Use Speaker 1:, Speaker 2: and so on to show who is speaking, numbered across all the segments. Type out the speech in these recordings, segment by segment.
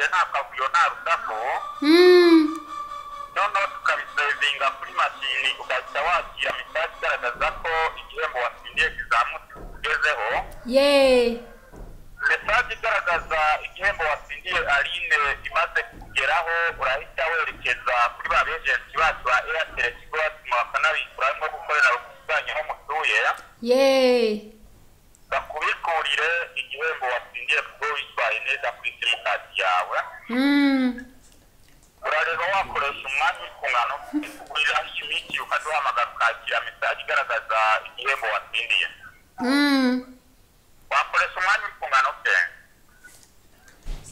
Speaker 1: nta kavuyo nta rusaku. Noneho tukabisevinga kuri mashini, ugahita wakira message igaragaza ko igihembo watsindiye kizamutse ugezeho. Message igaragaza igihembo watsindiye Aline imaze kugeraho, urahita werekeza kuri ba agenti bacu ba Airtel Tigo bakanabikura harimo gukorera ubusitani aho mutuye. Bakubikurire igihembo watsindiye kuko witwaye neza kuri simukadi yawe. Urareba wakoresha umwanya uri ku ngano kugurira imiti, ukaduhamagara ukakira message igaragaza igihembo watsindiye. Wakoresha umwanya uri ku ngano pe.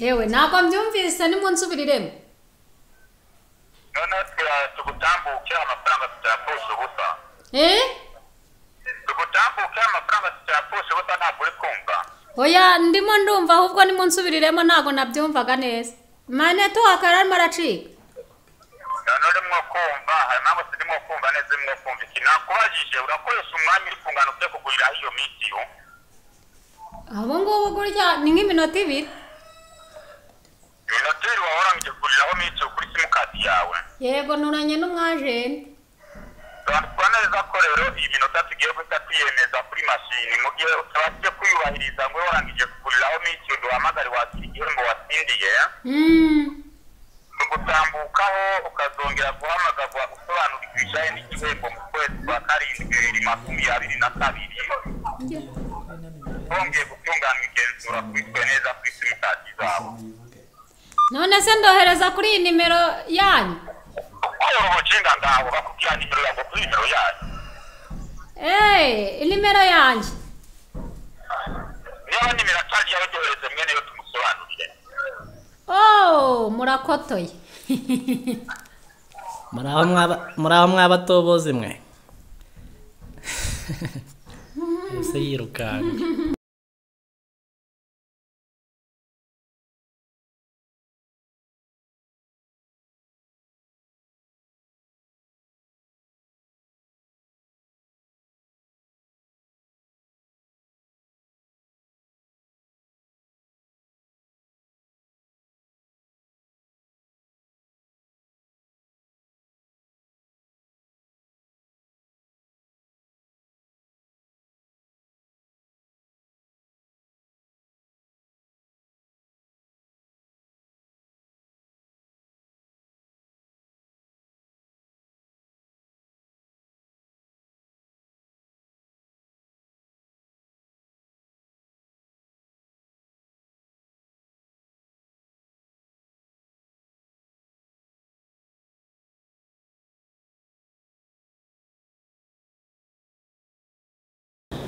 Speaker 2: Yewe ntabwo mbyumvise, nimunsubiriremo.
Speaker 1: Noneho tugutambuke amafaranga tutayapfusha ubusa. Tugutambuke amafaranga tutayapfusha ubusa, ntabwo uri kumva?
Speaker 2: Oya, ndimo ndumva, ahubwo nimunsubiriremo ntabwo nabyumvaga neza. Manetwork arimo aracika.
Speaker 1: Noneho urimo kumva, hari impamvu turimo kumva neza, urimo kumva iki nakubajije? Urakoresha umwanya uri ku ngano ujya kuguriraho iyo mitiyu?
Speaker 2: Ubu ngubu gutya ni nk'iminota 2.
Speaker 1: Iminota 2 waba warangije kuguriraho mitiyu kuri simukadi yawe?
Speaker 2: Yego, nturanye n'umwajenti.
Speaker 1: Sobanukirwa neza ko rero iyi minota tugiye guhita tuyemeza kuri mashini, mu gihe utabashije kuyubahiriza ngo ube warangije kuguriraho mitiyu duhamagare wakira igihembo watsindiye, tugutambukaho ukazongera guhamagarwa usobanura ibijyanye n'igihembo mu kwezi kwa 7 2022, twongeye gutunganya igenzura kubitwe neza kuri simukadi zabo.
Speaker 2: None se ndohereza kuri iyi nimero yanyu?
Speaker 1: Ukora ubujinga ngaho bakubwira nimero yawe kuri nimero yanyu.
Speaker 2: Nimero yanjye.
Speaker 1: Niba nimero atari iyawe dohereze mwene yo tumusobanurire.
Speaker 2: Oh, murakotoye.
Speaker 3: Muraho mwabatobozi mwe. Ese yirukanka.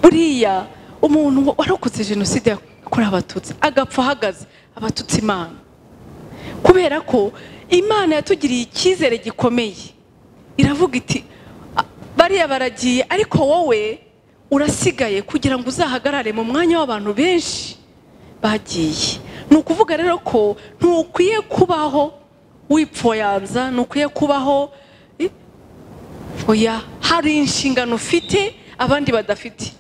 Speaker 4: Buriya umuntu warokotse jenoside yakorewe Abatutsi agapfa ahagaze, abatutsi Imana, kubera ko Imana yatugiriye icyizere gikomeye, iravuga iti bariya baragiye ariko wowe urasigaye kugira ngo uzahagarare mu mwanya w'abantu benshi bagiye. Ni ukuvuga rero ko ntukwiye kubaho wipfoyanza, ntukwiye kubaho oya, hari inshingano ufite abandi badafite.